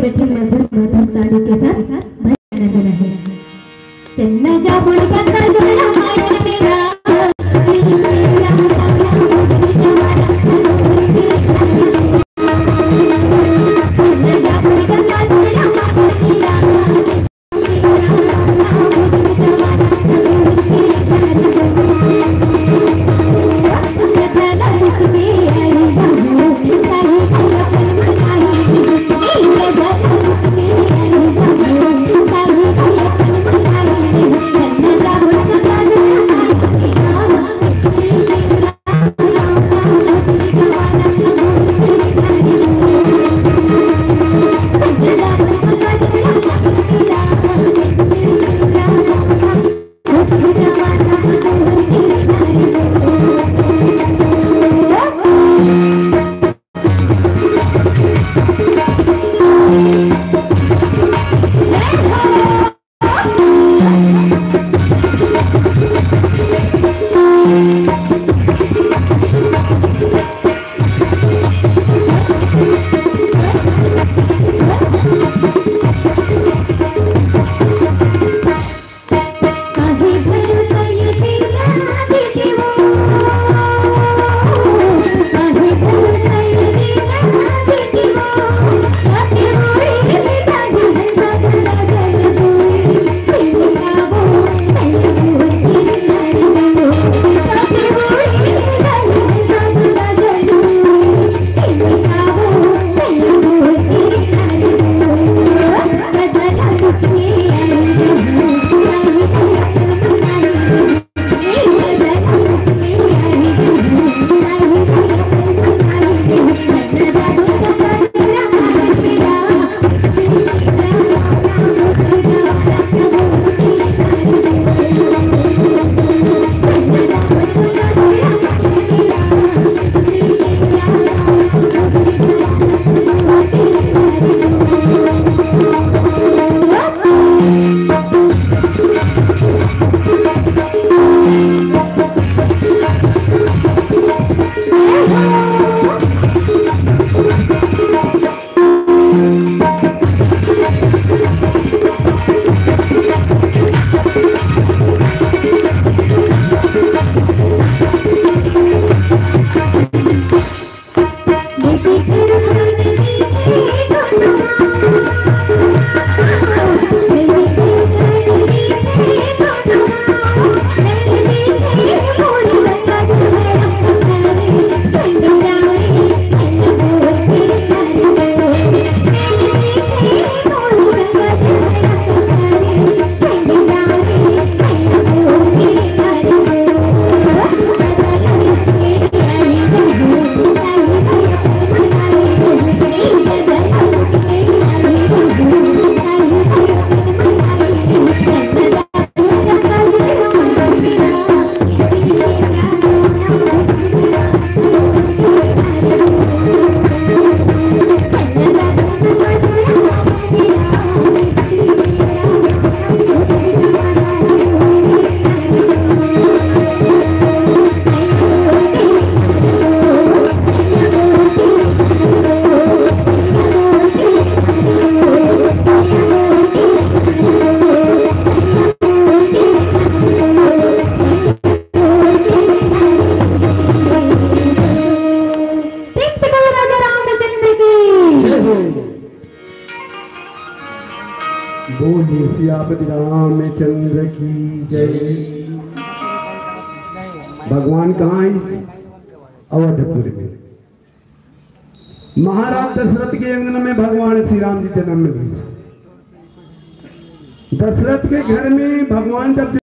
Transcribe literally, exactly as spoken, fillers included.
एक ठन मधुर मधुर ताली के साथ भाई आनंद रहे। चन्ना जा बुड़ गंगा जमुना माया मेरा। प्रेम से बोलो राजा रामचंद्र की। जय हो। बोलिए सियापति रामचंद्र की जय। भगवान कहाँ है? अवधपुर में। महाराज दशरथ के अंगन में भगवान श्री राम जी जन्म में हुए। दशरथ के घर में भगवान जब